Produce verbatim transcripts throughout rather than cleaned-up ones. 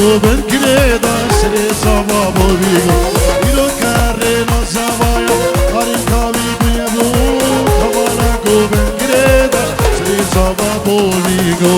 Bin girêda serê zava bovî go. Îro kerê na zavaya, arê kavî bûye bû. Kamala go bin girêda serê zava bovî go.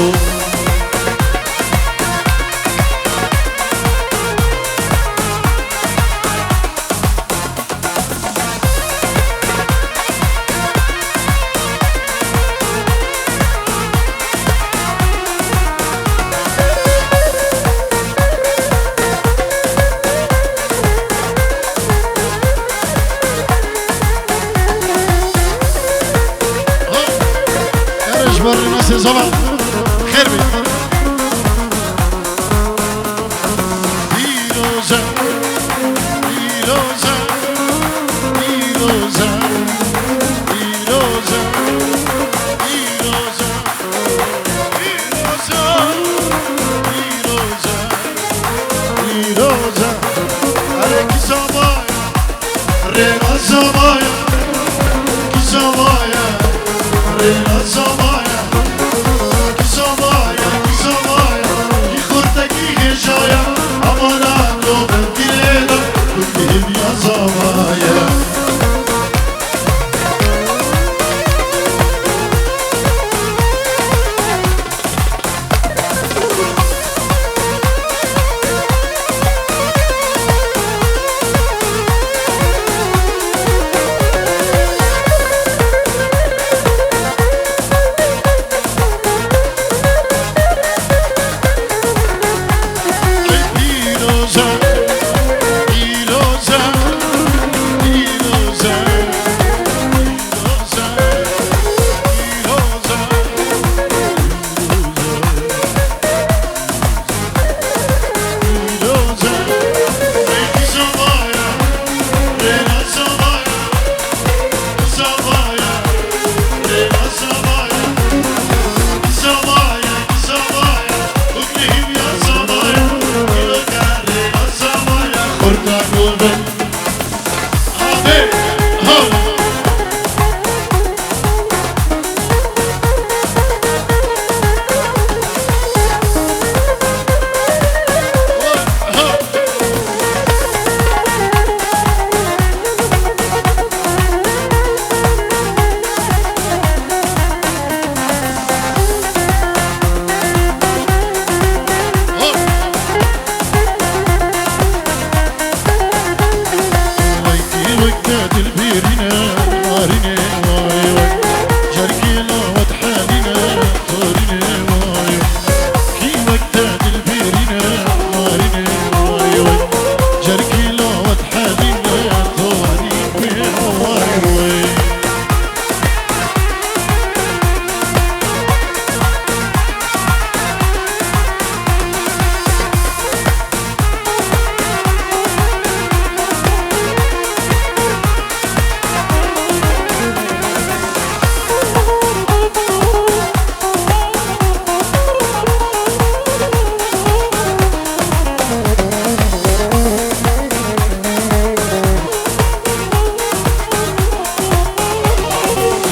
Erê ji bo rênasê zava xêr be. Pîroz e, pîroz e, pîroz e, pîroz e, pîroz e, pîroz e, pîroz e, pîroz e. Erê kî zava ye? Rêna zavaya, kî zavaya, rêna zavaya, kî zavaya, kî zavaya, kî xurtekî hêjaya, amana to bin girêda, tu kî hêviya zavaya. Pîroz e, pîroz e, pîroz e.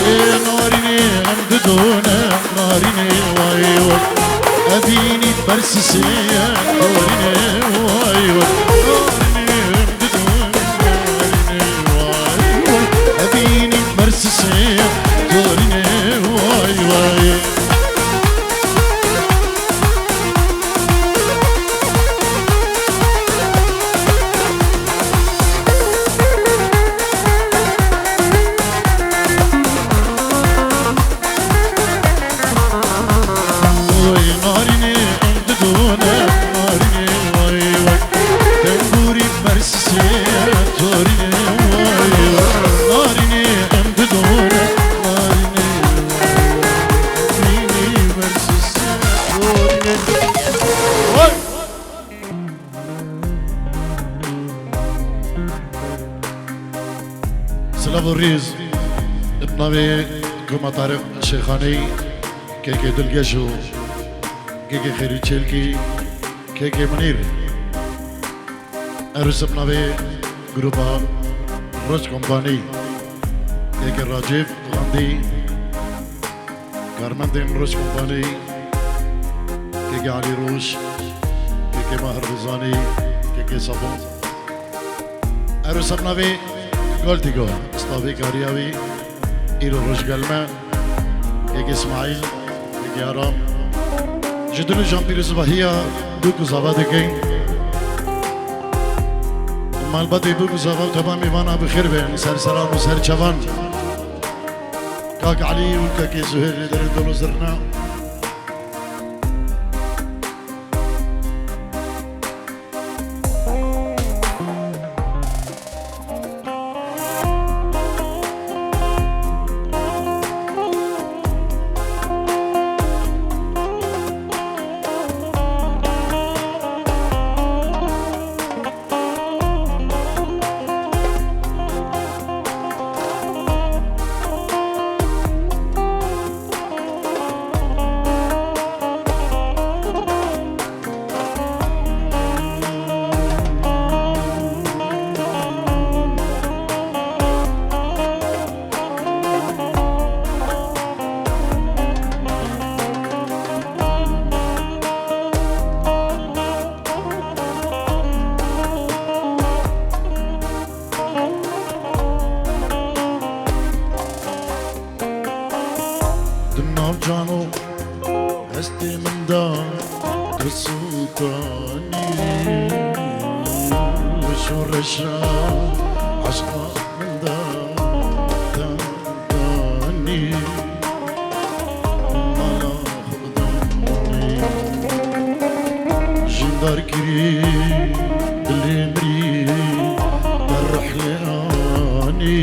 Ê narînê em didone, narînê way way. Evînî bersisê ye, narînê way way. Narînê em didone, narînê way way. Evînî bersisê ye, narînê way way. Oy narînê em didone, narînê way way. Tembûrî bersisê, torînê way way. Narînê em didone, narînê way way. Tembûrî bersisê, torînê way. Silav û rêz. Bi navê Koma Tariq Şêxanî, kekê Dilgeş û kekê Xêrî Çêlkî, kekê Munîr. Erûs bi navê Gruba Roç Kompanî, kekê Racîv Xandî. Karmendên Roj Kompanî, kekê Alî Roj, kekê Mahir Rizanî, kekê Safo. Ero ser navê Goldigo, stavê kariya wî, îro roj gel me, kekê Îsmaîl, kekê Aram. Ji dil û jan pîrozibahiya bûk û zava dikin. Malbatê bûk û zava û temamê vana bi xêr bin, ser seran û ser çavan. Kak Elî û kekê Zuhêr li derê dol û zirna. Di nav can û hestê min de tu sultanî, li şoreşa eşqa min de tu danî. Mala Jîndar kirî dilê mirî, te rihlê anî,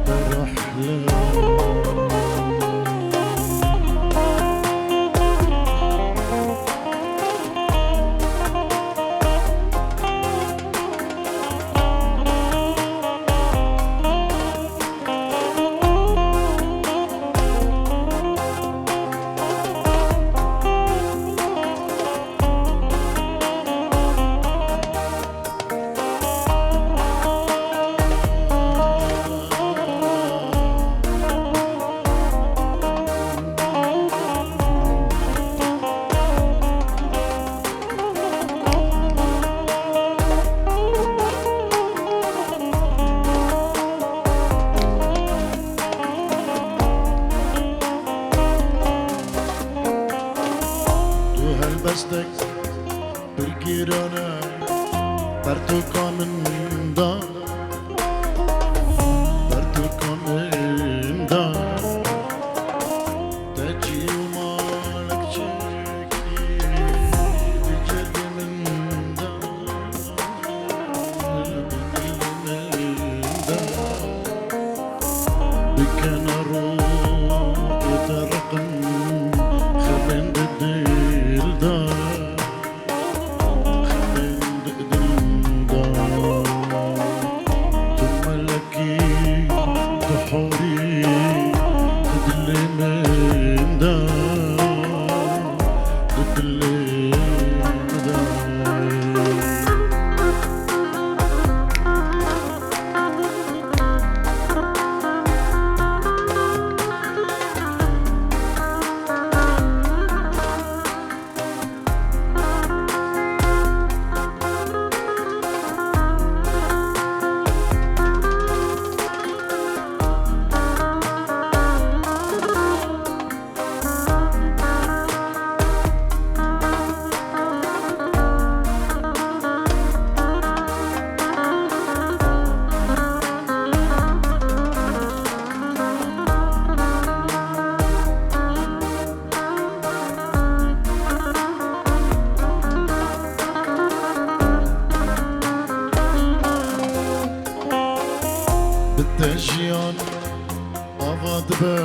te rihlê. Tu helbestek pir giran e, pertoka min da, pertoka min da. Te cî û malek çekî, di cerdê min de, di dilê min de. Bi kenaro tê te reqim, xemên di dil de. Bi te jiyan ava dibe,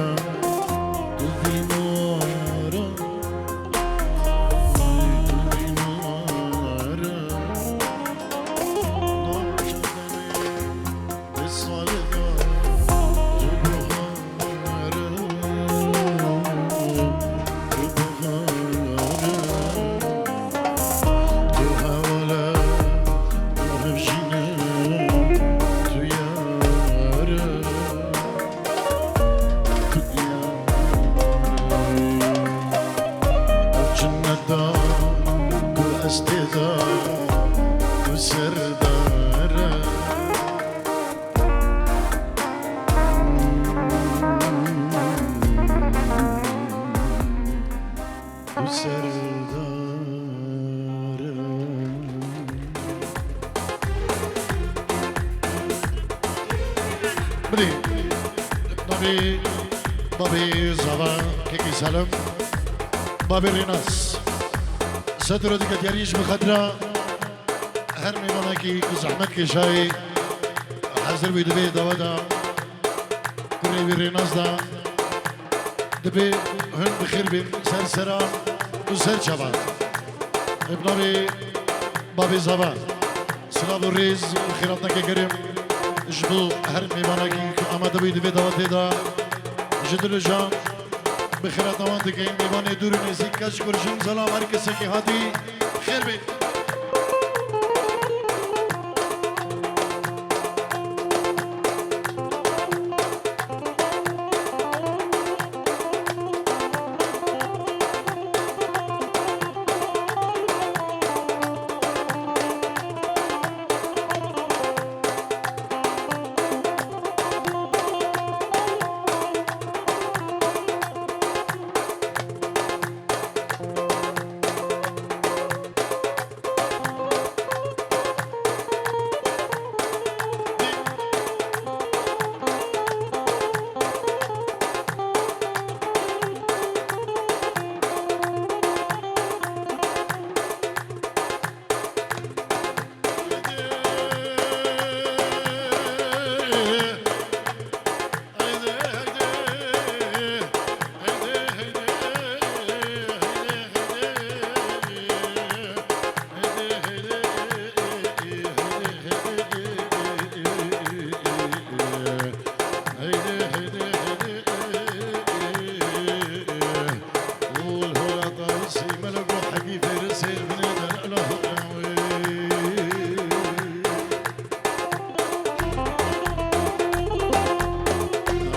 tu vî nû were, tu vî nû were. Serdara. Bu serdara. Bilî, babê, babê Zava, kekî Selim, babê Rênas. Sedro dike diyarî ji bi xetira her mêvanekî ku zehmet kêşayê hezir bû di vê dawa de, kurê wî Rênas de, dibê hûn bi xêr bên ser sera û ser çava. Ê bi navê babê Zava, silav û rêz û xêrhatinekê germ ji bo her mêvanekî ku amade bû di vê dawetê de, ji dil û can bi xêrhatina wan dikeyin. Mêvanê dûr û nêzîk, keç, kur, jin, zelam, her kesekî hatî, xêr bê.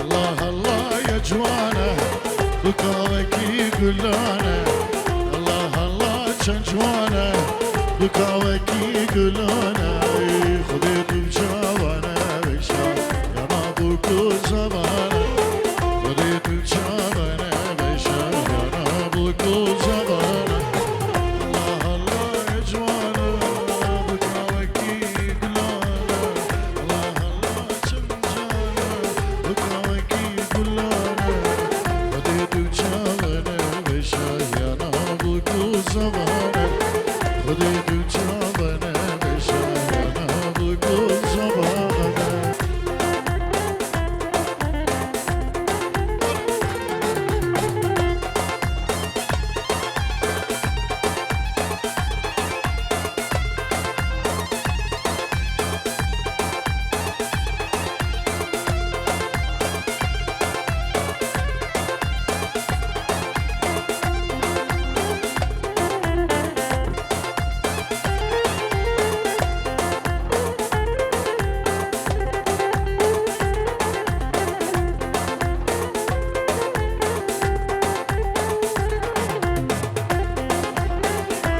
Allah Allah ya ciwane, bi kawekî gulane. Allah Allah çend ciwane, bi kawekî gulane. Ey Xwedê tu bi çavane veşa, yana bu ku zavane. Xwedê tu bi çavane veşa, yana bu ku zavane. Allah Allah ya ciwane, bi kawekî gulane. Allah Allah çend ciwane, bi kawekî gulane. Xwedê tu bi çavane veşa, yana bu ku zavane. Xwedê tu bi çavane veşa, yana bu ku zavane.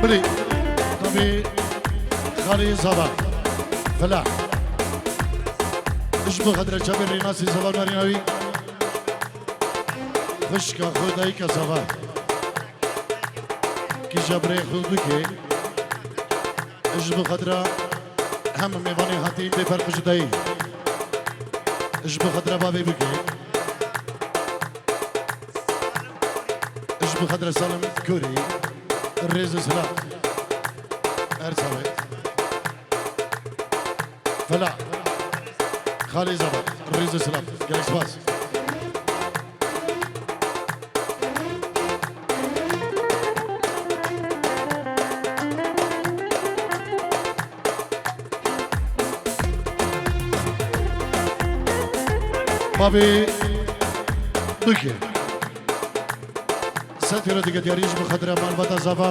Bilî, tabî, xalî Zava. Fela. Ji bo xatirê çavê Rênasî Zava narîna wî. Xwişka xwe, dayika Zava. Kîja birê xwe dûkê. Ji bo xatira hemû mêvanê hatî bê ferq ji dayî. Ji bo xatira bavê bûkê. Ji bo xatira Salim Kurî. Rêz û silav. Her sawe. Fela. Xalê Zava. Rêz û silav. Gelek spas. Bavê bike. Sed euro dike diyarî ji bo xatira malbata Zava,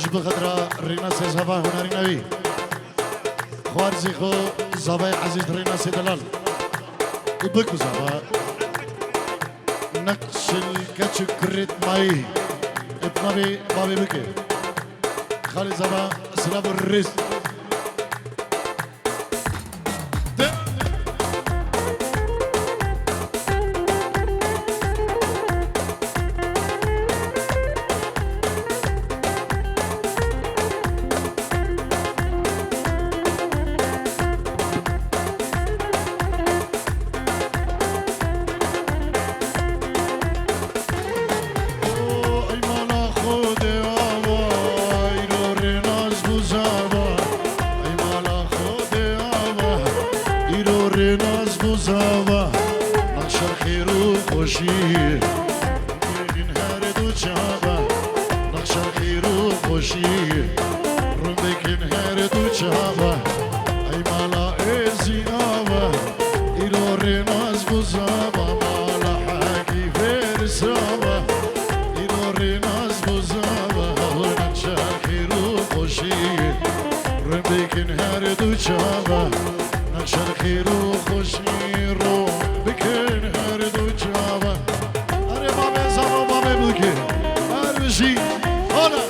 ji bo xatira Rênasê Zava hunarîna wî. Xwarzî xwe Zavayê ezîz Rênasê delal. Û biku Zava. Neqşil keç û kurêt mayî. Ê bi navê bavê bike. Xalê Zava silav û rêz. Zava, nexşer xêr û xweşî, bêgin her du çava, nexşer xêr û xweşî, rûn bikin her du çava, ey mala êzî ava, îro rênas bû zava, mala hekî fêr zava, îro rênas bû zava, nexşer xêr û xweşî, rûn bikin her du çava. Nexşer xêr û xweşî ro bikin her du çava. Erê, bavê Zava, bavê Bûkê. Her bijî. Ana.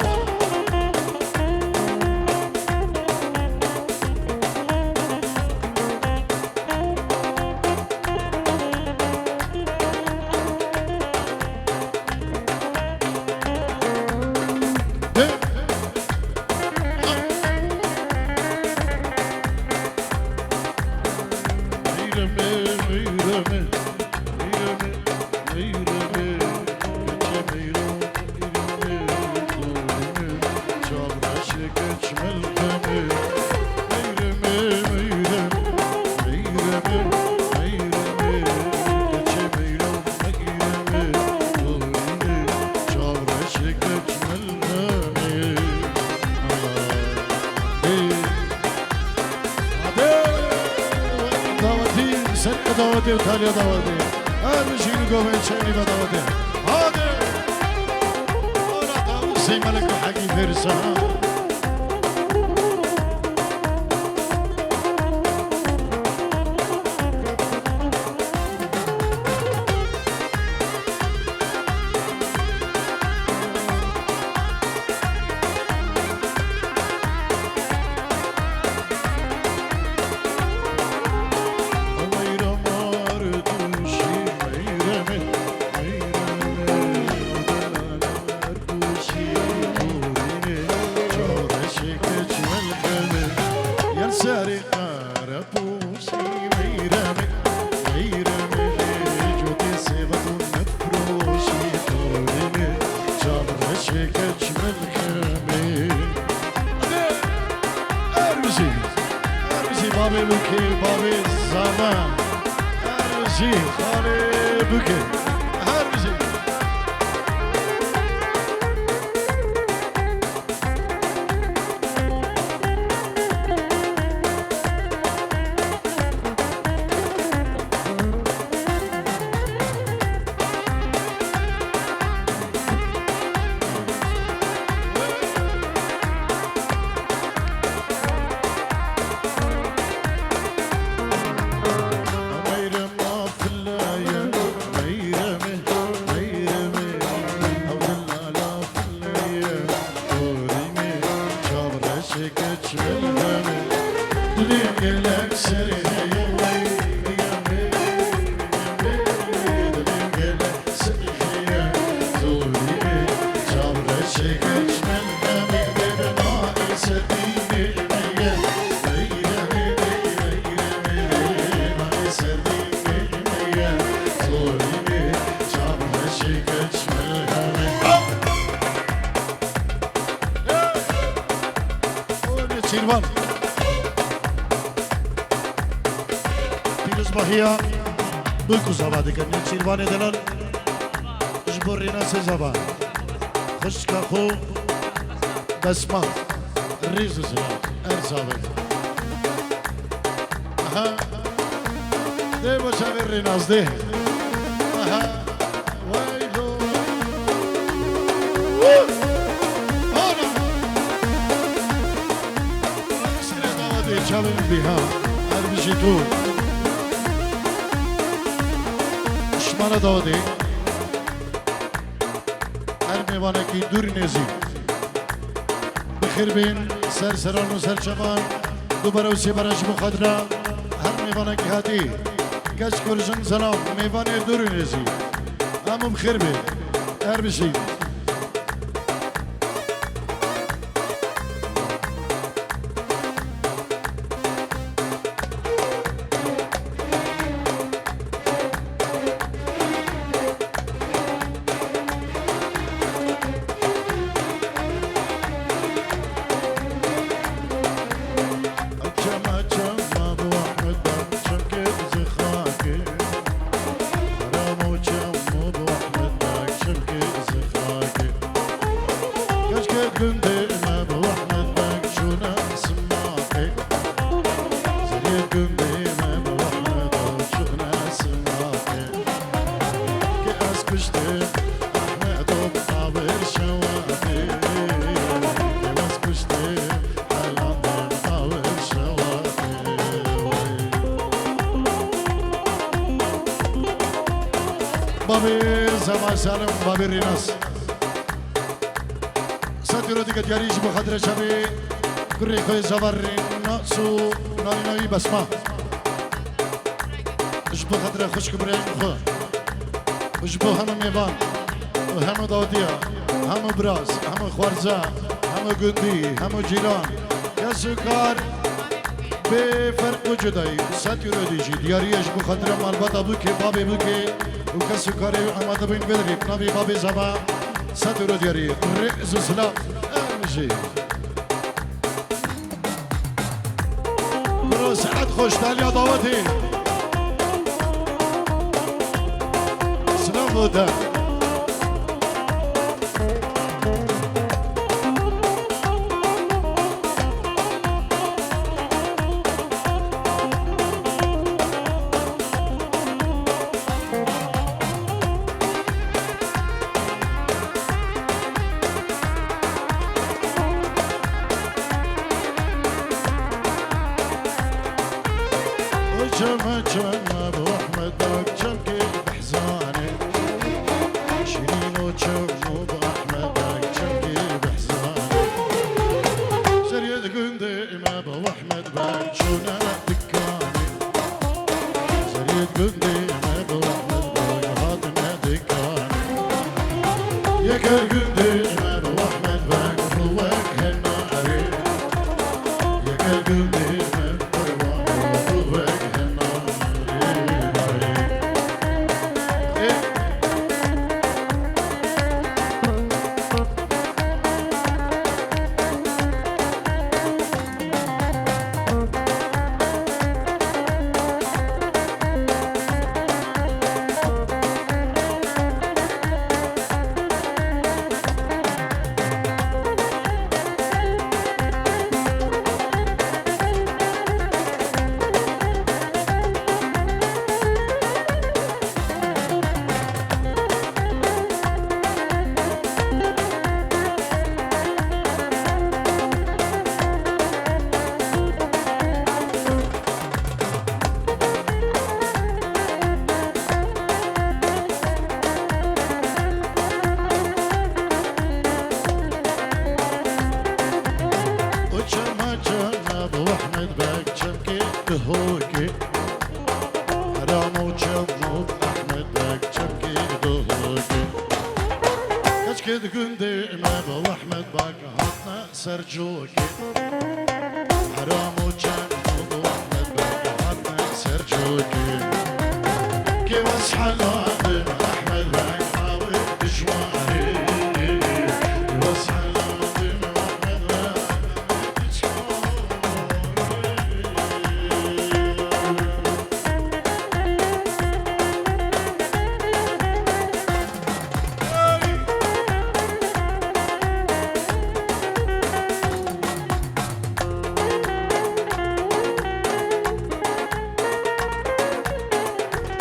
Dawetî, ser dawetê û taliya dawetê. Her bijîn û govên çenî ve dawetê. Hadi! Ara dawî sey melek û hekî fêrisa. Yen serê qere Meyremê, meyremê, cotê sêvet û nefroşî, torînê, çavreşê keç melhemê. Erbijî, Erbijî, bavê Bûkê, bavê Zava, Erbijî, xalê Bûkê, Erbijî. Şîrvan. Pîrozbahiya Bûk û Zava dikin. Nêçîrvanê delal ji bo rênasê Zava. Xwişka xwe Besma. Rêz û silav. Erza be. Aha. Dê bo çavê rênas dê. Aha. Waylo. Ana. Sire dawetê çavên bîha. Her bijî tu. Şima re dawetê. Her mêvanekî dûr nêzî. Bi xêr bên ser seran û ser çevan. Du bere û sê bere ji bo xatira her mêvanekî hatî. Keç, kur, jin, zelav, mêvanê dûr û nêzî. Hemû bi xêr bên. Her bijî. Babê Zema Salim, babê Rênas. Sed euro dike diyarî ji bo xatirê çavê kurê xwe Zeva Rênas û Narîna wî Besma. Ji bo xatirê xwişk û birayên xwe. Û ji bo hemû mêvan û hemû dawetiya, hemû biraz, hemû xwarza, hemû gundî, hemû cîran, kes û kar. Bê ferq û cudayî, sed euro dî jî diyarî ye ji bo xatira malbata Bûkê, babê Bûkê û kes û karê amade bûn vê derê. Bi navê babê Zava, sed euro diyarî. Rêz û silav. Em jî. Bro, sihet xweş, taliya dawetê. Silav bo te. Çeme çeme bi Ehmed Beg çemkê bi hizanê. Şîrîn û çem û bi Ehmed Beg çemkê bi hizanê. Seriyê di gundê me bi Ehmed Beg çûne dikanê. Seriyê di gundê me bi Ehmed Beg hatine dikanê. Yeker gundê me bi Ehmed Beg rûwek henarê. Yeker gundê me Û çema çema bi Ehmed Beg çemkê dihokê. Heram û çem û Ehmed Beg çemkê dihokê. Keçkê di gundê me bi Ehmed Beg hatine ser cokê. Heram û çem û Ehmed Beg hatine ser cokê. Kê wes heladin Ehmed Beg awe dijwarê. Kê wes heladin Ehmed Beg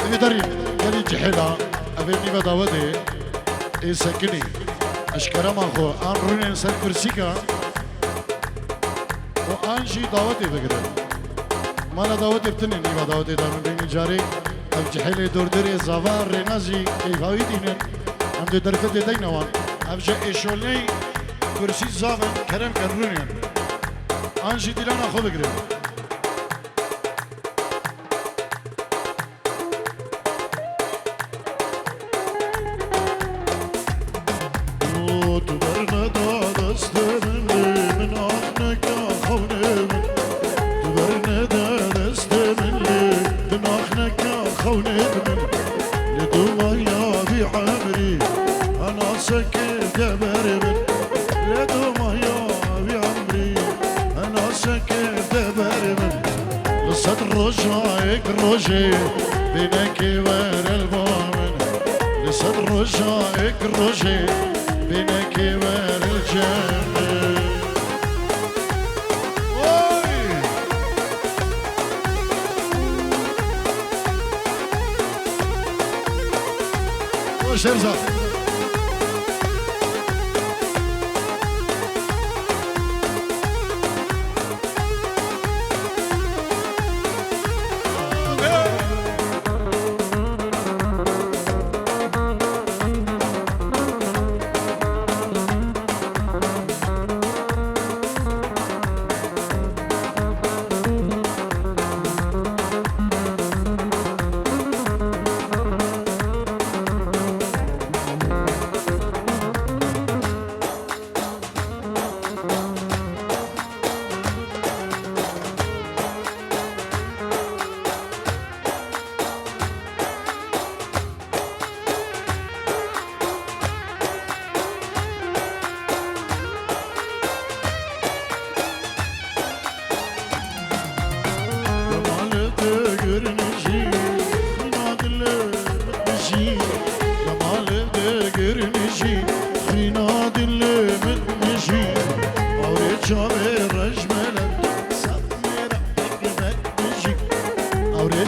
Divê derî gelî cihêla, ev ê nîve dawetê ê sekinî. Eşkere ma xwe an rûnên ser kursîka. û an jî dawetê bigirin. Mala dawetê bi tinê nîva dawetê de min bînî carê. Ev cihêlê dordorê zava rêna jî keyfa wî dînin. Em dê derfetê deyne wan. Ev ji êşolney kursî zav in, kerem kin rûnên. An jî dîlana xwe bigirin. Tu bernede destê min lê min axneke xewnê min. Tu bernede destê min lê min axneke xewnê min. Lê dûmaya vî emrî henaseke deber min. Lê dûmaya vî emrî henaseke deber min. Li sed roja yek rojê bênekê were li ba min. Li sed roja yek rojê bênekê were li cem min. Oy! Weş Erzaq.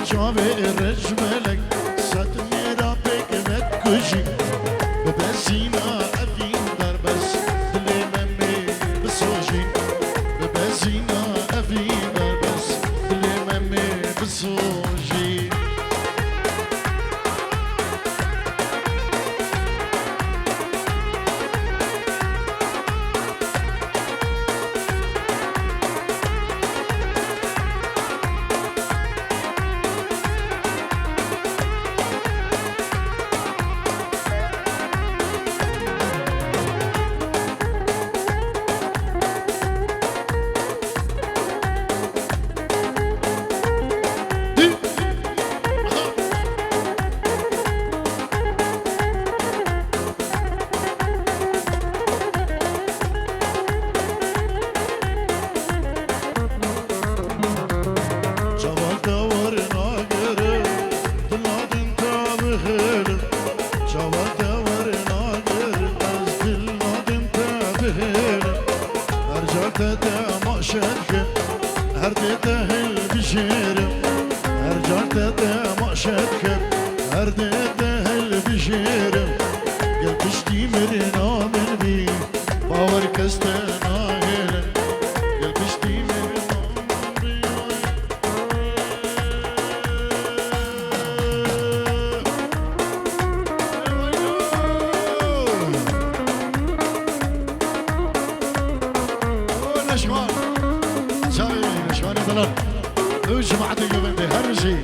Çavê rejmelek sed mêra pêk vedkujî. Bi bezîna evîn derbes dilê Memê bisojî. Bi bezîna evîn derbes dilê Memê bisojî. Çawa te wernagirim, dil nadin te bihêlim. Çawa te wernagirim, ez dil nadin te bihêlim. Her car te temaşe dikim, her dê te hilbijêrim. Her car te temaşe dikim, her dê te hilbijêrim. Gel piştî mirina min bî, bawer kes te nahêle. Gel piştî mirina min bî. Neşwan. Çavê wî, Neşwanê Dilan. Ew cemaetê govendê her jî.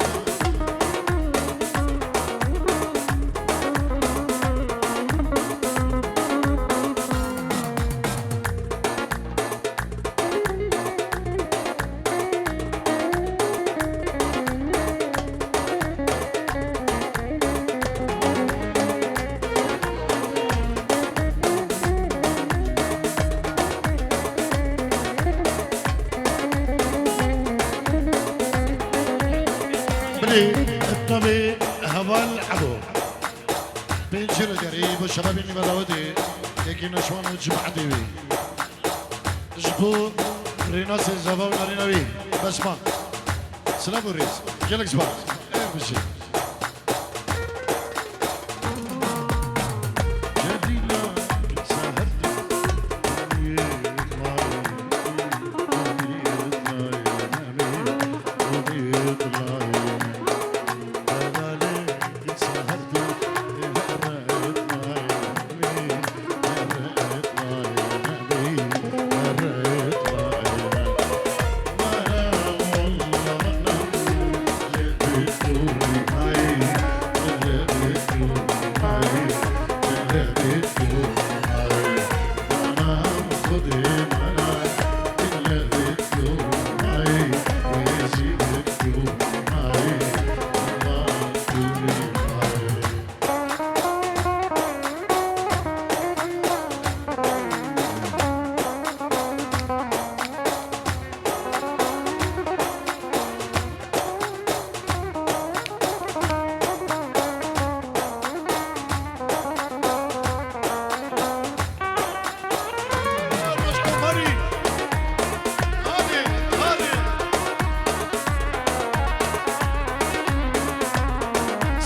Bilî, tabî heval Edo. Pêncî li derî bo şebabê nîvadawetê, yekî Neşwan û cemaetê wî. Ji bo Rênasê Zava û narîna wî. Besma. Silav û rêz. Gelek spas. Ev bijî.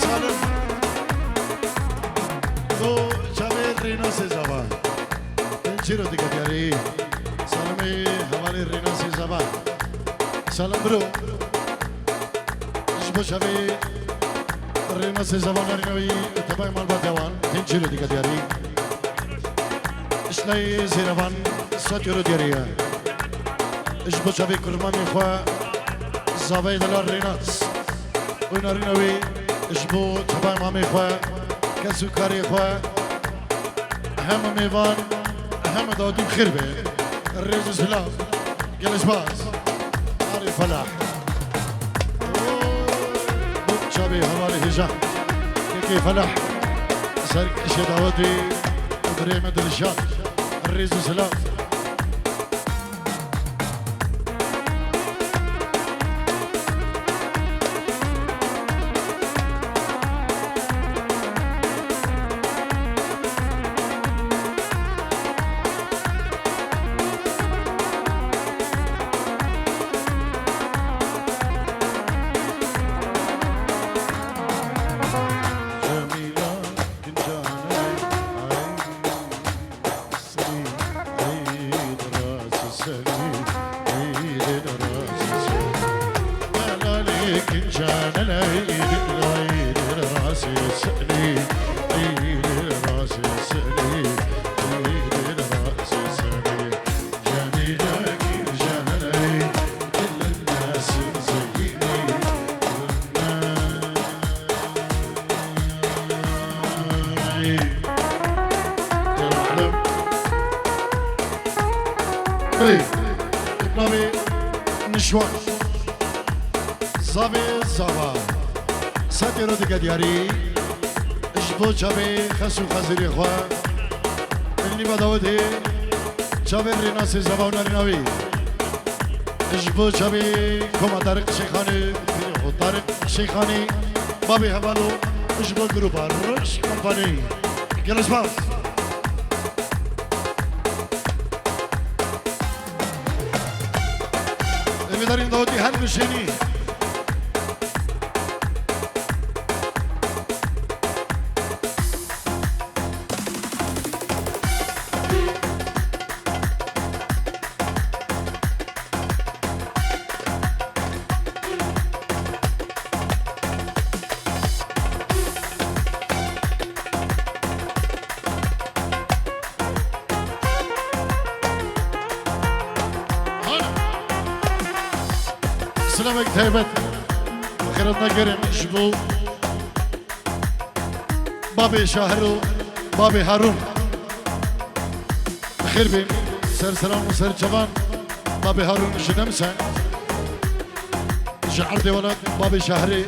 Salim. Do çavê Rênasê Zava. Pêncî ro dike diyarî. Salimê hevalê Rênasê Zava. Salim bro. Ji bo çavê Rênasê Zava narîna wî tebayê malbatê wan. Pêncî ro dike diyarî. Îşlay Zêrevan sed euro diyarî ye. Ji bo çavê kurmanê xwe Zavayê Delal Rênas. Wê narîna wî ji bo tebayê mamê xwe, kes û karê xwe, heme mêvan, heme dawetî bi xêr be. Rêz û silav. Gelek spas. Arê Felah. Bo çavê hevalê hêja. Kekê Felah. Ser kişê dawetê birê me Dilşad. Rêz û silav. Belê. Navê Nişwan. Zavê zava. Sed euro dike diyarî. Ji bo çavê xes û xezirê xwe. Li nîva dawetê çavê Rênasê zava û narîna wî. Ji bo çavê Koma Tariq Şeyxanî, Tariq Şeyxanî, babê heval û ji bo grupa Roj Kompanî. Gelek spas. Êvîdarîn dawetî her bişênî. Silamek taybet. Xêratna gerê min ji bo babê Şahir û babê Harûn. Bi xêr bên. Ser selam û ser çavan. Babê Harûn ji Nemse. Ji erdê welat babê Şahirê.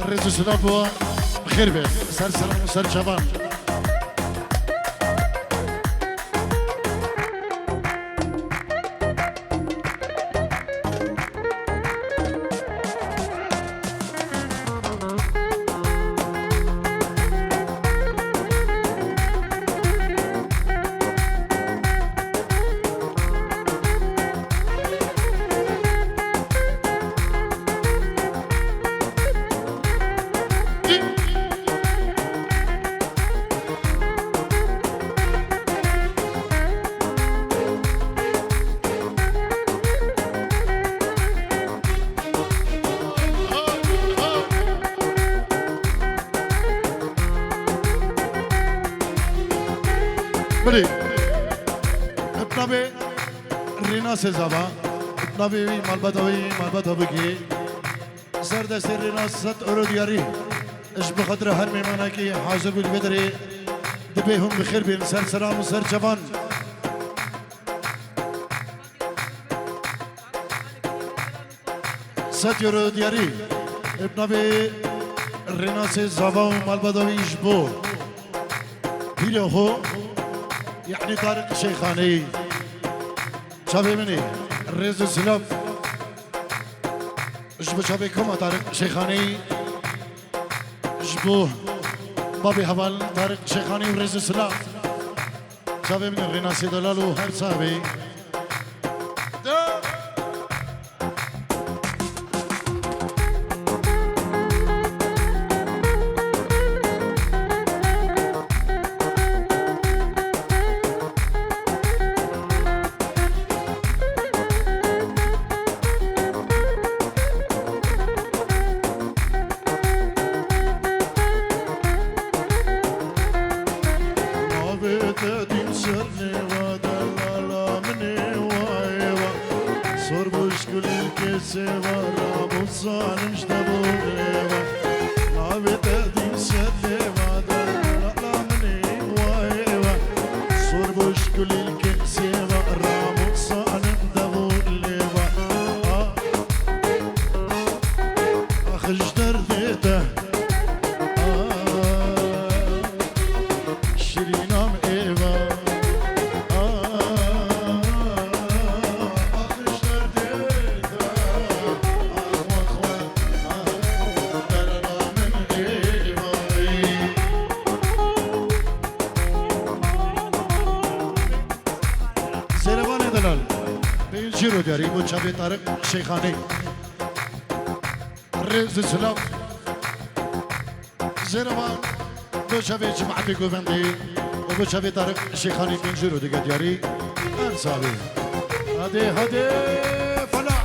Rêz û silav bo. Bi xêr bên. Ser selam û ser çavan. Belê. Bi navê Rênasê Zava, bi navê wî malbata wî, malbata Bigê. Ser destê Rênas sed euro diyarî. Ji bi xatira her mêmanekî hazir bû li vê derê. Dibê hûn bi xêr bên, ser selam û ser çavan. Sed euro diyarî. Bi navê Rênasê Zava û malbata wî ji bo pîrê xwe, yanî Tariq Şeyxanî. Çavê min ê, rêz û silav. Ji bo çavê Koma Tariq Şeyxanî, ji bo babê heval Tariq Şeyxanî û rêz û silav. Çavê min ê Rênasê delal û her çavê. Navê te dîn ser nêva delala min ê wa ê wa. Sor boş kulîlkê sêva ramû zanim ji te bo lêva. Navê te dîn ser nêva delala min ê wa ê wa. Sor boş kulîlkê sêva ramû zanim de bo lêva. Ah. Ax ji derdê te, ah, şirîna min êva. Ah, ax ji derdê te, ax we xwe, ah, derda min êva. Zêrevanê delal, pênc euro diyarî bo çavê Tariq Şeyxanî. Rêz û silav. Zêrevan, bo çavê cemaetê govendê û bo çavê Tariq Şeyxanî pênc euro dike diyarî. Her sabê. Hadi, hadi, felah.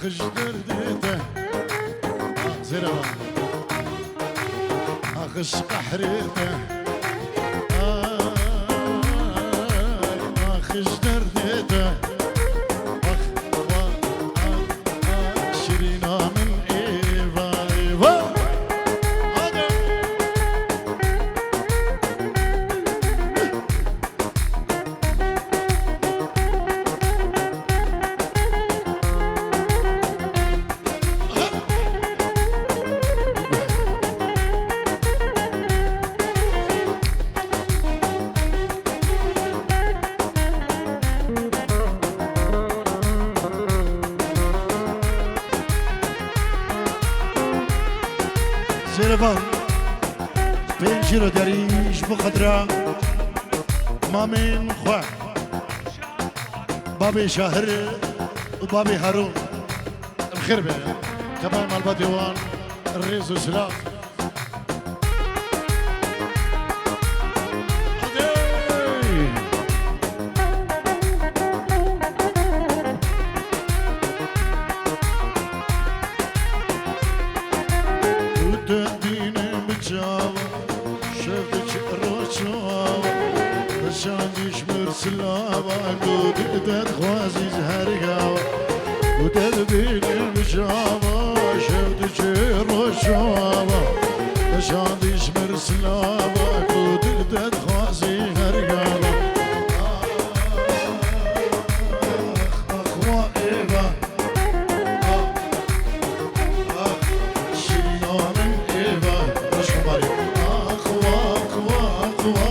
Qij derdê te. Ah, zêre va. Ah, qij qehrê te. Ah, ah, qij derdê te. Ah, va, ah, ah, şirîna min êva, êva. Hadi. Şêrevan, pênc euro derî ji bo xetira mamên xwe, babê Şahir û babê Harûn. Em xêr be. Tebayê malbatê wan rêz û silav. Hadi. Û te dîne bi çawa, şev diçe roj çawa, şandî ji mir silava, ku dil te dixwazî ji her gava. Ku te dibînim çawa, şev diçe roj çawa, şandî ji mir silava, ku dil te dixwazî her gava. Ax, ax, wa êva. Ax, ax, şîna min êva. Roj xebarî. Ax, wa, ax, wa, ax, wa.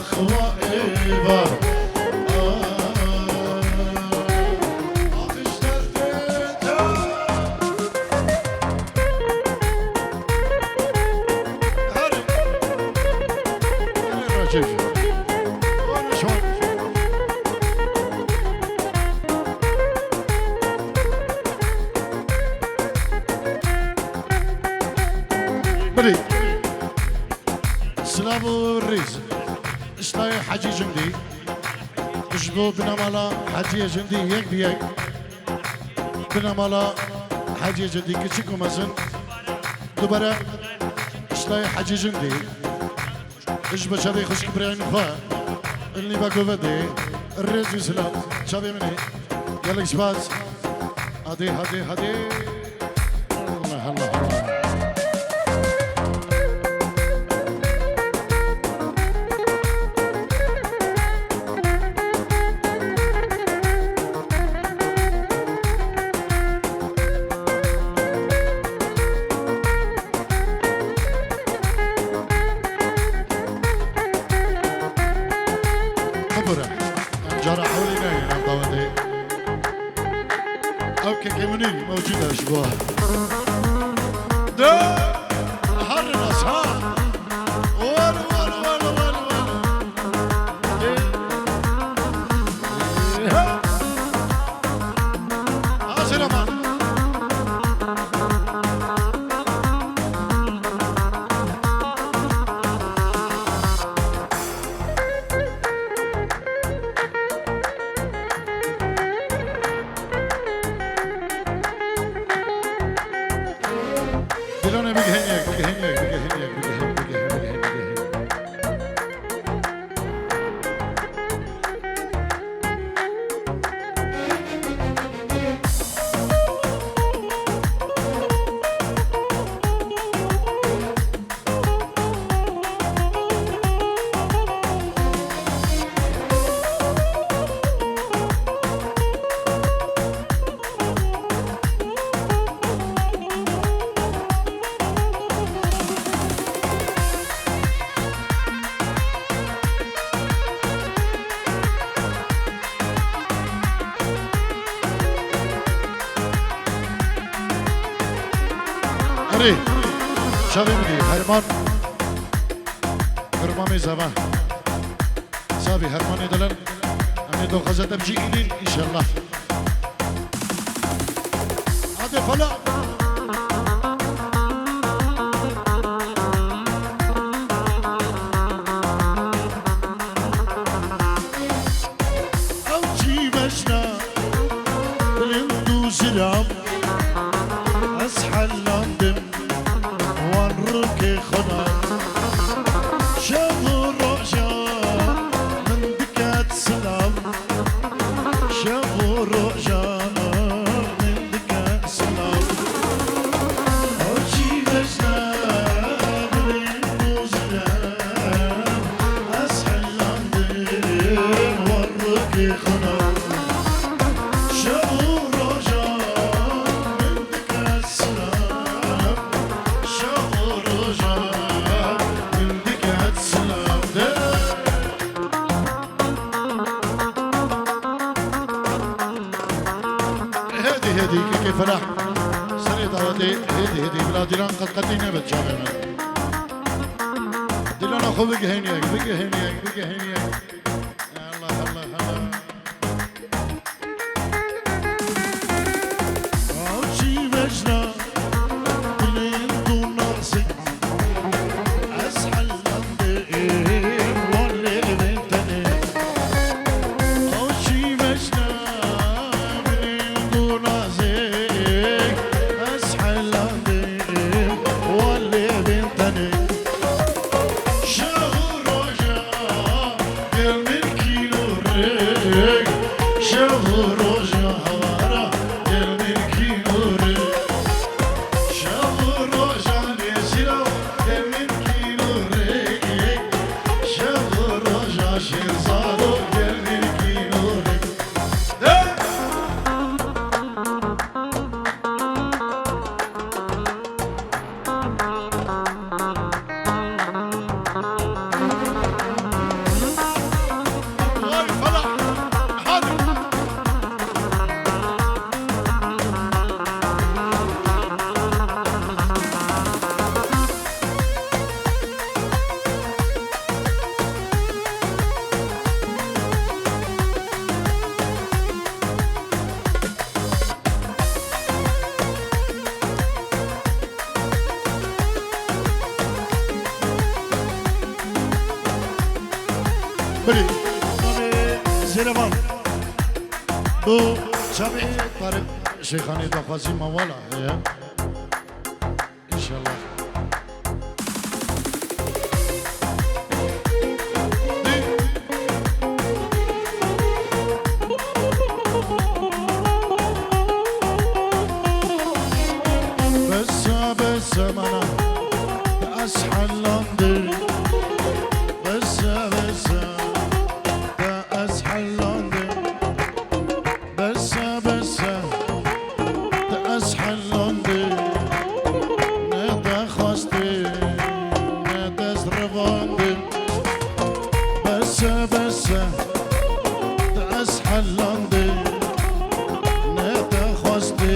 Xwa êva. Axiş derdê te. Herê. Herê raçêj. Şwan. Bilî. Silav û rêz. Iştayê Hecî Cindî. Ji bo binemala Hecîyê Cindî yek bi yek. Binemala Hecîyê Cindî kiçik û mezin. Dubare iştayê Hecî Cindî. Ji bo çavê xwişk birayên xwe. Li nîva govedê. Rêz û silav. Çavê min ê. Gelek spas. Hadê, hadê, hadê. Allah, Allah, Allah. Bibire. Em cara hewlê neyê nav dawetê. Ew kekê min in, mewcûd e ji bo. De, her nas, ha. Wal, wal, wal, wal, wal. Ê. Ê, ha. Hazir ama. Dilonê bigihên yek, bigihên yek, bigihên yek, bigihên, bigihên, bigihên, bigihên. Erê, çavê min ê, Herman. Hermanê zava. Savî Hermanê dilen. Em ê doxazet em jî înin, înşellah. Hadi fala. Ew çî beşna bilind û ji Yam, ez helandim wan rûkê xwe da. Şev û roja min diket silav. Şev û roja min diket silav. Ew çî vejna min dozine. Ez helandim wan rûkê xwe da. Şev û roja min diket silav. Şev û roja min diket silav. De. Hêdî, hêdî, kekê Felah. Serê dawetê, hêdî, hêdî, bila dîlan qetqetî nebe çavê min. Dîlana xwe bigihêniyek, bigihêniyek, bigihêniyek. Allah, Allah, Allah. Ew çî vejna, dilên dû nasê. Ez helandê êm, walê bên tenê. Ew çî vejna, dilên dû nasê. Ez helandê êm, walê bên tenê. Şev û roja gel min kîlo rê, şev û roja hawara gel min kîlo rê. Şev û roja nêzîro gel min kîlo rê, şev û roja şêrzado gel min kîlo rê. De! Belê, navê Zêrevan. Bu çavê Tarık Şeyxanê daxwazî mawala heye. İnşallah. Besa, besa mana, ez helandim. Besa, besa, ez helandim. Bese, bese, te ez helandê, ne te xwestê, ne te ez revandê. Bese, bese, te ez helandê, ne te xwestê,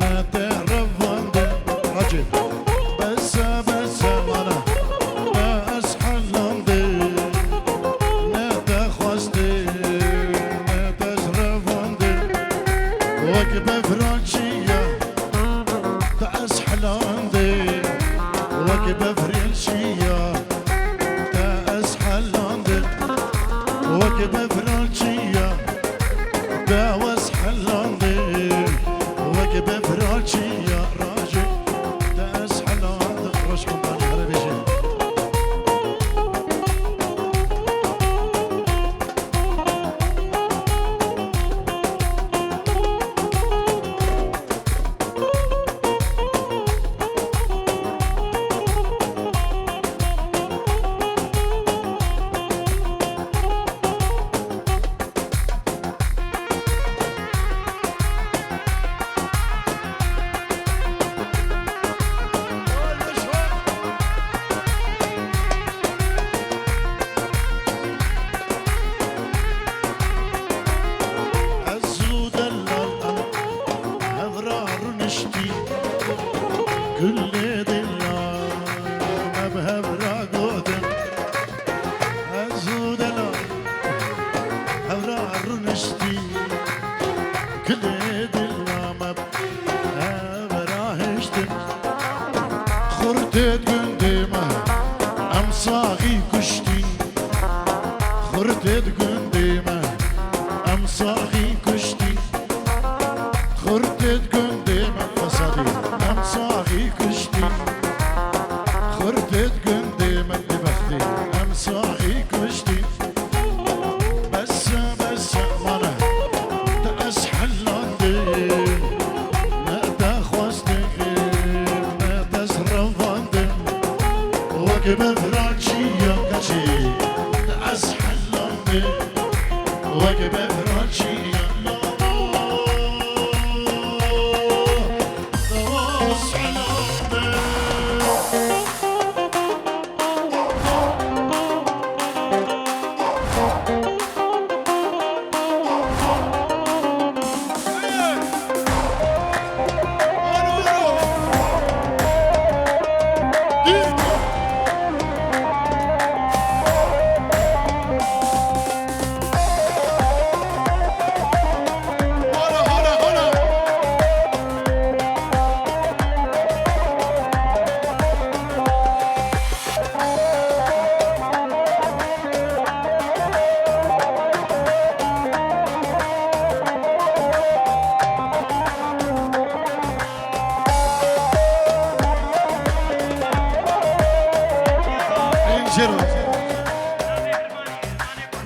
ne te revandê. Hacı. Bese, bese, mana, te ez helandê, ne te xwestê, ne te ez revandê. Wek bevran çiya, te ez helandê, wek bevrên çiya, te ez helandê, wek bevran çiya, te ez helandê, wek bevran çiya rajê, te ez helandê. Roj kompanî here bêje. Ez û delal em hev ra rûniştî, gulê dila me bi hev ra gotin. Ez û delal hev ra rûniştî, gulê dila me bi hev ra hiştin. Xurtê di gundê me em saxî kuştî. Xurtê di gundê me em saxî kuştî. Xur Gundê me fesadî, em saxî kuştî. Xurpêt gundê me bêbextî, em saxî kuştî. Bes e, bes e, mane, te ez helandî. Me te xwestî, me te ez revandim. Wek bevraçiya keçê, te ez helandî. Wek bevraçiya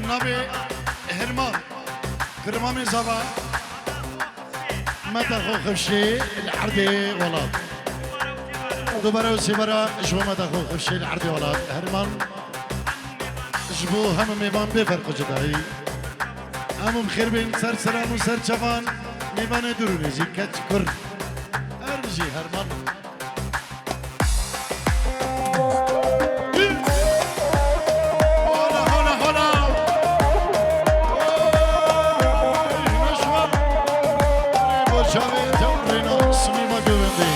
Navê Herman, Kirmanê Zava, me te xwe xifşê li erdê welat. Dubare û sêbara ji bo me te xwe xifşê li erdê welat. Herman ji bo hemû mêvan bê ferq û cudayî. Hemû bi xêr bên, ser seran û ser çavan, mêvanê dûr û nêzîk, keç, kur. Her bijî Herman. Hola, hola, hola. Oy, meşwa. Bo çavê te rêna simî me govendê.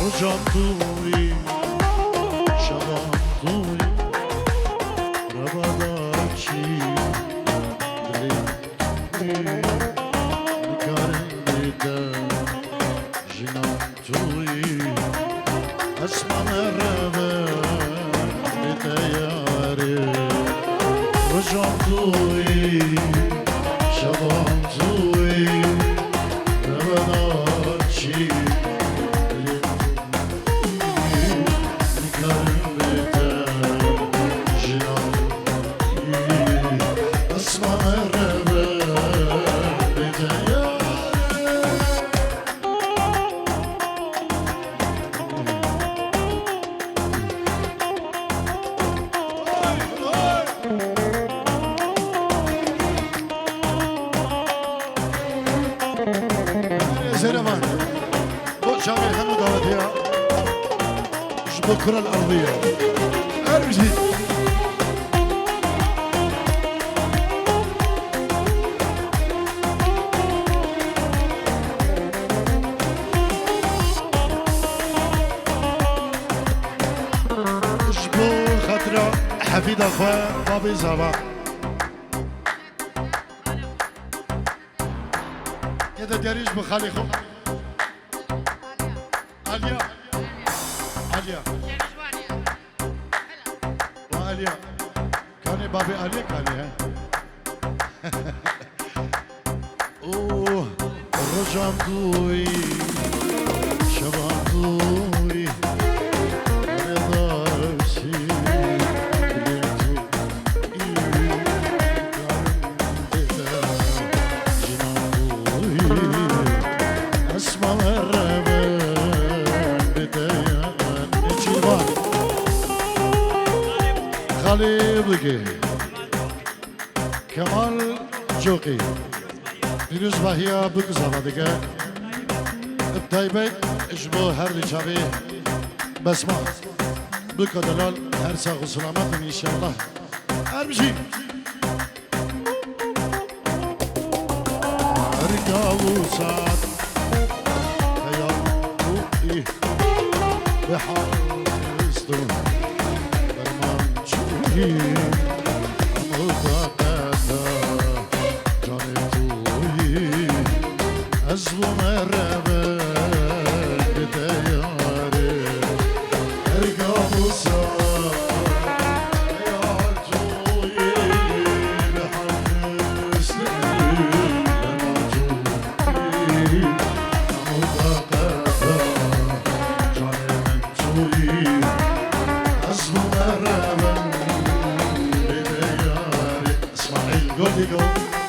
Rojan tu yî, şevan tu yî, reba da çî, dilê tu yî, nikarim bê te, jinan tu yî, esman rebe bê te yarê. Rojan tu yî, şevan tu yî, rebe da çî, dilê Zêrevan. Bo çavê hemû dawetiya ji bo Kral Arviya. Her bijî. Ji bo xatira hefîda xwe babê Zava. Yê de derî ji bo xalê xwe. Aliya. Aliya. Wa Aliya. Kanê babê Aliya kanê he. Oh, rojan tu yî, şevan tu yî, reda çî, dilê tu yî, karim bê te, jinan tu yî, esma rebe bê te ya. Nêçîrvan. Xalê bike. Kemal Coqî. Pîrozbahiya Bûk Zava dike. Bi taybet ji bo her du çavê Besma. Bûka delal her sax û selamet in înşallah. Her bijîn. Her Abu Saad, xeyal û î, bi hal xistin, derman çûyî, hemû taqeta canê tu yî, ez bûme revend te yarê, her gav û sa, xeyal tu yî, bi hal xistin, derman çûyî. İsmail Gördügo.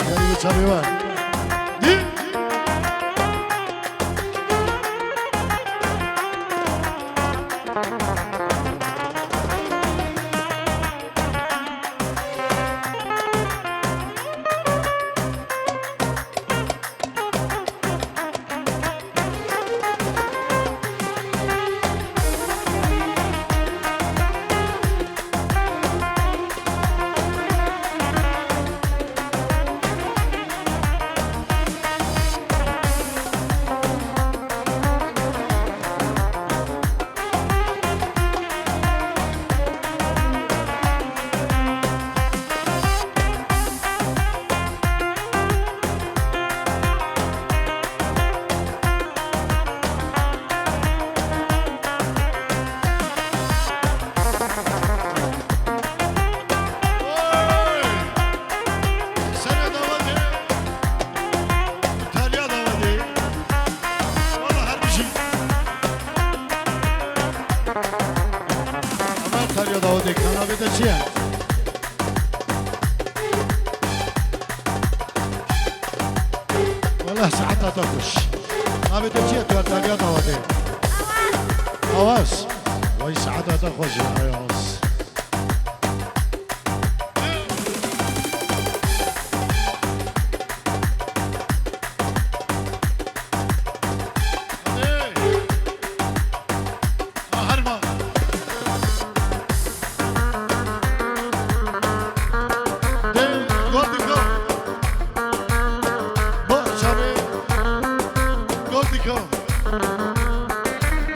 Gel bir çabuk var. Dil. Oy! Sene davadê, Talya davadê. Valla her bir şey. Ama Talya davadê, kanabê de çi ye? Wala saeta te xweş. Navê te çi ye? Tu Antalya dawa tê? Awaz. Awaz. Vay saeta te xweş ya Ayaz. Herman. Dê, gol dikon. Bo çavê. Gol dikon.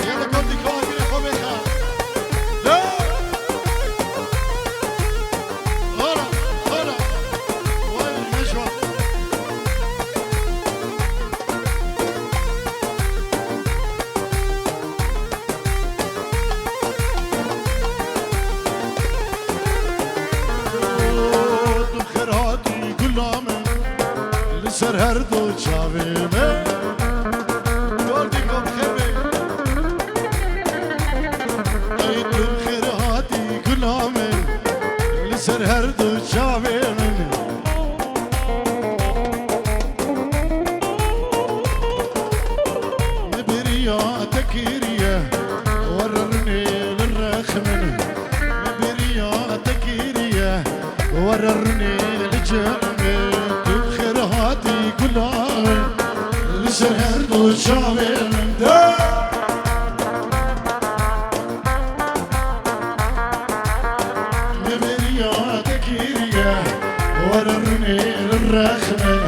Yala gol dikon, yine xo bêxa. Dê. Ora, ora. Vay, ne şo. Tu xêr hatî gula min, li ser her du çavê min. Gordî kom xêr be. Ey tu xêr hatî gula min, li ser her du çavê min. Mi bêriya te kiriye, were rinê li rex min. Mi bêriya te kiriye, were rinê li cem min. Tu xêr hatî gula min, li ser her du çavê min de. Mi bêriya te kiriye, were rinê li rex min.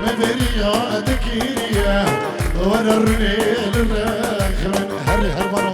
Mi bêriya te kiriye, were rinê li rex min. Herê hermano.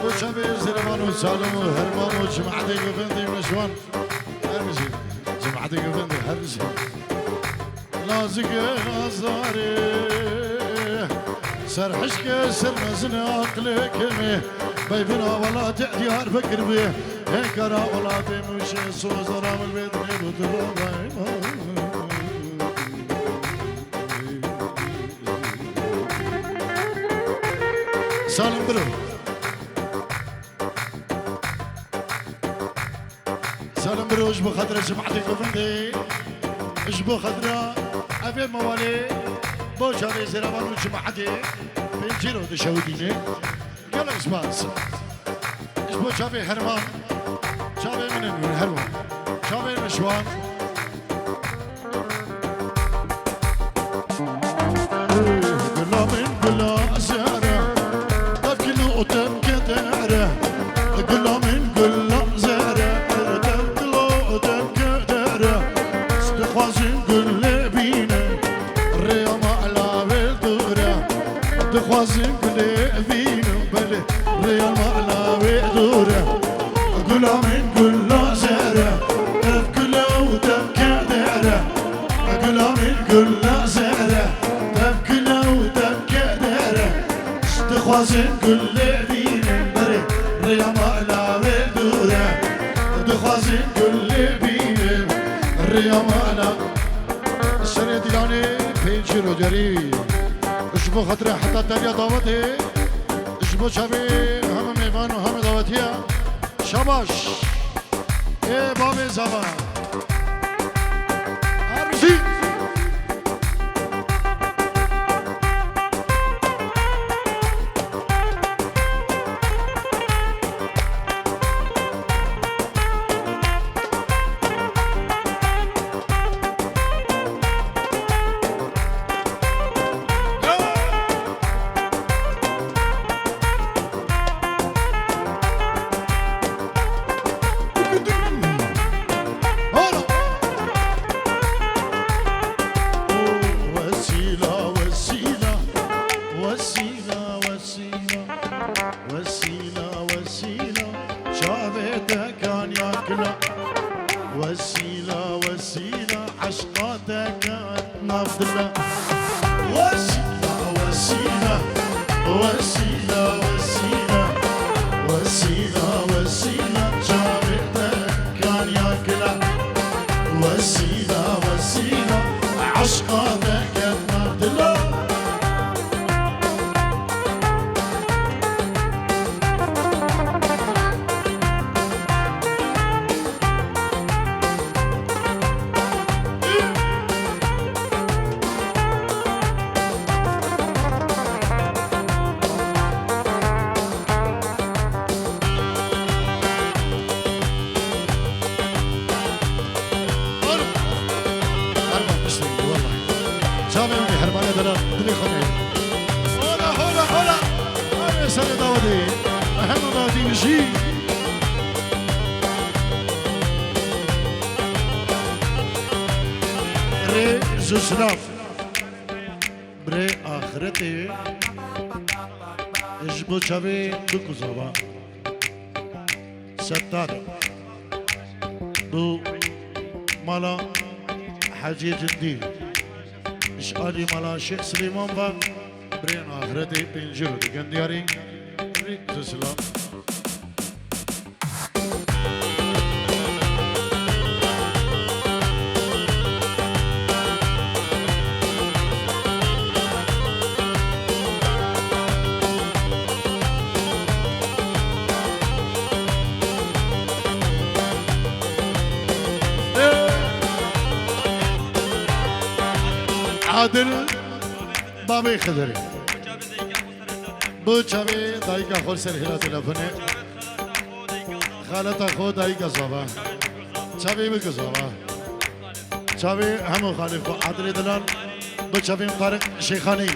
Roşa be Zerman û Salom û Herman û cemaetê govendê meşwan. Her bijî. Cemaetê govendê her bijî. Nazik nazarê. Ser hişkê, ser mezin aqlê kemê, beyvina welatê Diyarbekir bê, hêkara welatê Mûşê, sozara min bê dinê bu dira dayma. Salim biro. Salim biro, ji bo xatira cemaetê govendê, ji bo xatira evê mewalê, bo çavê zêrevan û cemaetê pêncî ro dişewitîne. Gelek spas. Ji bo çavê herman, çavê min in her wan. Çavê min ji wan. Gula min gula zere, tevkilo temke dere. Gula min gula zere, tevkilo temke dere. Dixwazin gulê bînin, rêya mala wê dûre. Dixwazin gulê bînin, belê, rêya mala wê dûre. Gula min gula zere, ev gula û temke dere. Gula min gula zere, dev gula û dev kedere. Dixwazin gulê bînin berê, rêya mala wê dûre. Dixwazin gulê bînin, rêya mala. Serê dilanê pêncî roderî. Ji bo xatirê heta teriya dawetê. Ji bo çavê heme mêvan û heme dawetiya. Şabaş. Ê bavê zava. Erbijî. Wesîla, wesîla, wesîla, wesîla, wesîla, wesîla, çavê te kaniya kila. Wesîla, wesîla, eşqa te ket nav dila. Wesîla, wesîla, wesîla, wesîla, wesîla, wesîla, çavê te kaniya kila. Wesîla, wesîla, eşqa te ket nav dila. Çavê min ê hermanê dera dilê xwe neyê. Hola, hola, hola. Arê serê dawetê. Hema dawetî min jî. Rê ji silav. Birê axretê. Ji bo çavê bikuzava. Settar. Bi mala Hecî Cindî. Ji alî mala Şêx Silêman ve birên axretê pêncî ro dikin diyarî. Rî zisla. Adil Babê Xizirê. Bi çavê dayika xwe ser hêla telefone. Xaleta xwe dayika zava. Çavê bike zava. Çavê hemû xalê xwe Adilê Dilan. Bi çavê Tariq Şêxanî.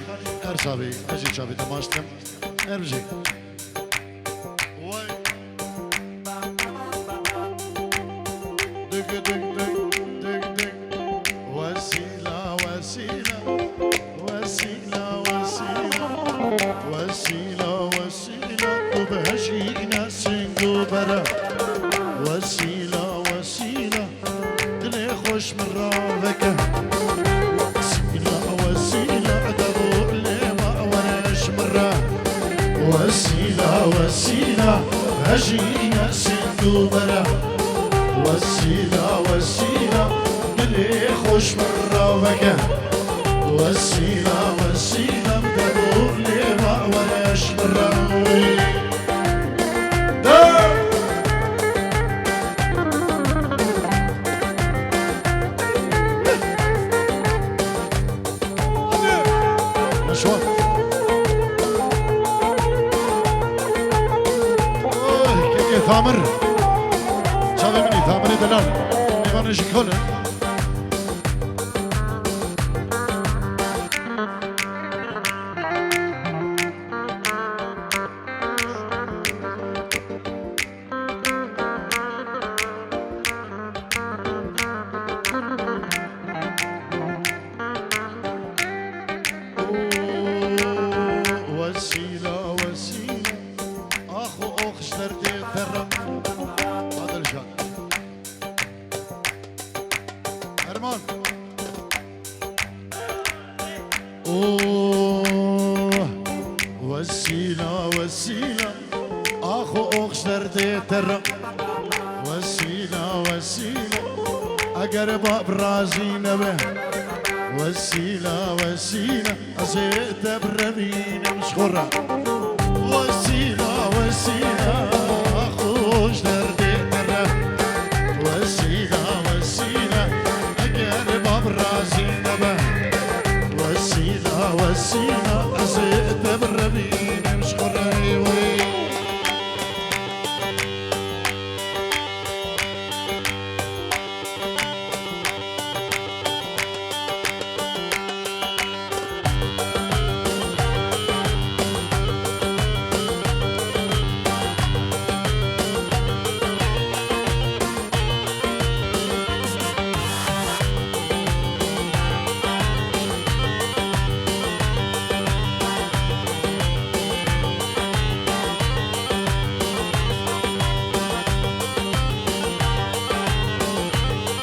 Her çavê. Ez jî çavê temaş dikim. Her bijî. Way. Dik, dik, dik, dik, dik. Wesîla, wesîla. Wesîla, wesîla. Wesîla, wesîla. Tu bi hejî ne sing û bere. Wesîla, wesîla. Dilê xweş min raveke. Wesîla, wesîla, dev û lêva were ji Wesîla, hejîne sînd û bere. Wesîla, wesîla, dilê xweş min raveke. Wesîla, wesîla, bi debû lêva were ji min re. De! Neşwan. Oy, kekê Tamir. Çavê min î Tamirê delal. Mêvanê ji kol e. Wesîla, wesîla, ax û ox ji derdê te re. Adil Jan. Herman. Oh, wesîla, wesîla, ax û ox ji derdê te re. Wesîla, wesîla, eger bab razî nebe. Wesîla, wesîla, ez ê te birevînim ji xwe re. Wesîla, wesîla, ax û ox ji derdê te re. Wesîla, wesîla, eger bab razî nebe. Wesîla, wesîla, ez ê te birevînim ji xwe re. Wey.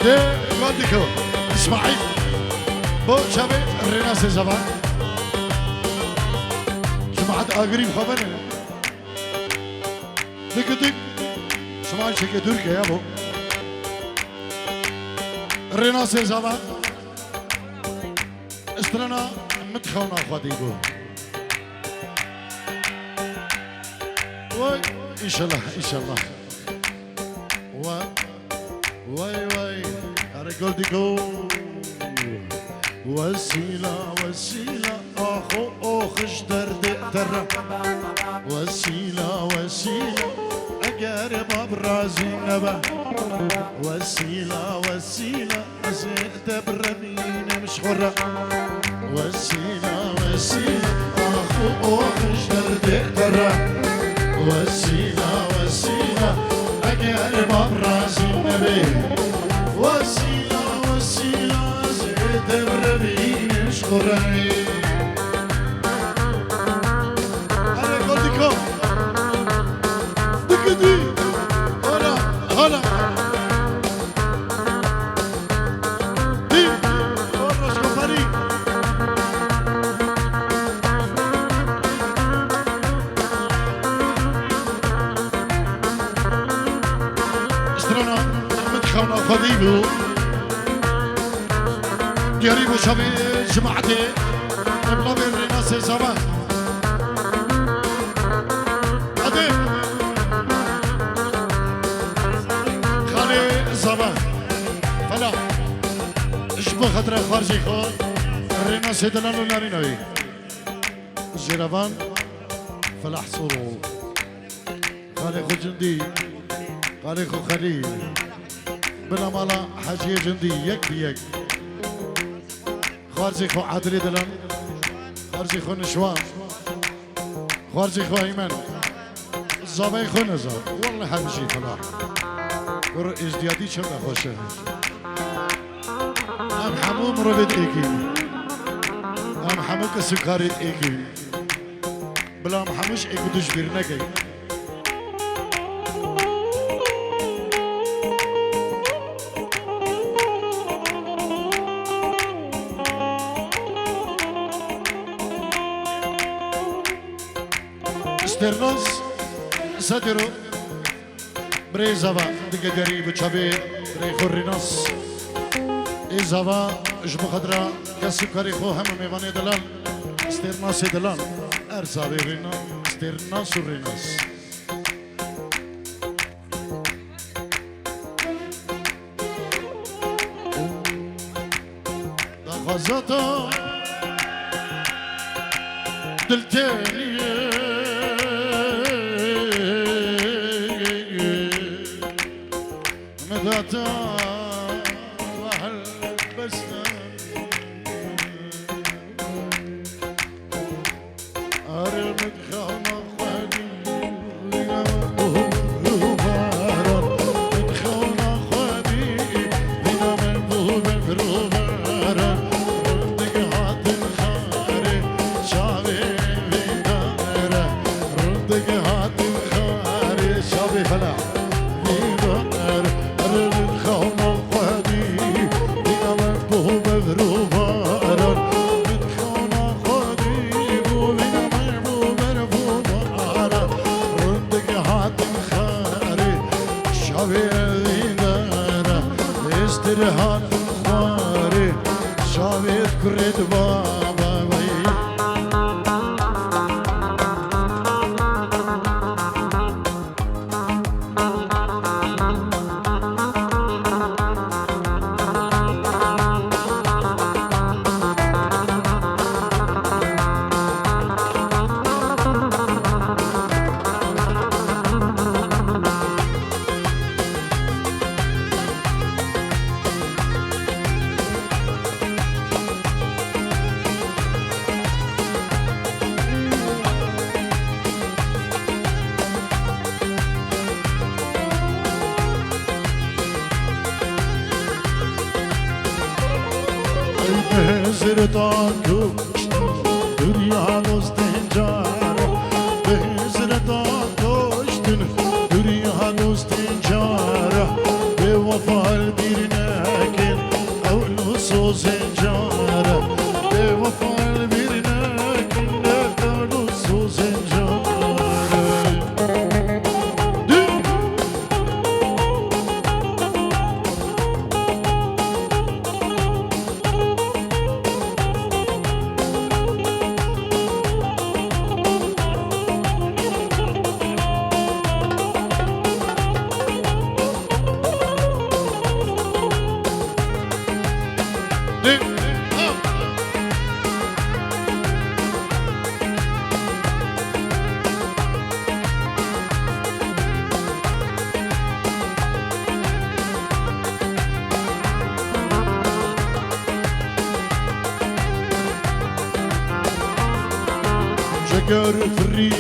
Dê Godiko, İsmail, bo çavê Rênasê Zava. Cemaat agirî xwe bene. Dik dik. Şima çekê Türkiye ya bo. Rênasê Zava. Strana min xewna xwedî bû. Way, înşallah, înşallah. Wa, way, way, here goldî go. Wesîla, wesîla, ax û ox ji derdê te re. Wesîla, wesîla, eger bab razî nebe. Wesîla, wesîla, ez ê te birevînim ji xwe re. Wesîla, wesîla, ax û ox ji derdê te re. Wesîla, wesîla, eger bab razî nebe. Wesîla, wesîla, ez ê te birevînim ji xwe re. Hele goldîko. Dikidî. Hala, hala. Dî. Ora şoferî. Strana min xewna xwedî bû. Diyarî bo çavê cemaetê, emlavê Rênasê Zava. Hadi. Xalê Zava. Fela. Ji bo xatira xwarzê xwe, Rênasê delal û narîna wî. Jêrevan, Felah Soro. Xalê xwe Cindî, xalê xwe Xelîl. Bila mala Heciyê Cindî yek bi yek. Xwarzê xwe Adilê Dilan, xwarzê xwe Nişwan, xwarzê xwe Eymen. Zavayê xwe ne zav. Wallahî hemî jî fena. Kur êzdiyatî çend xweş e. Em hemû mirovê êkî. Em hemû kes û karê êkî. Bila em hemû ji êk û du ji bîr nekin. Stêrnaz, Sediro, birê zava, dige derî bi çavê birê xwe Rînas. Ê zava, ji bo xatira kes û karê xwe heme mêvanê delal, stêrnasê delal. Er zavê Rîna, stêrnas û Rînas. Daxwazata dilteniyê min data helbestan. Xwedî bû vîna me bû ber bû ara. Rindik hatin xarê çavê dîdara. Êstir hatin xwarê çavê kurê di baba vay. Ey bi hizir ta kuştin, duriya dostên cara. Bi hizir ta kuştin, duriya dostên cara. Bêwefa li bîr nekin, ew li sozên cara. Bêwefa li bîr nekin, ew li sozên cara. Jeker firî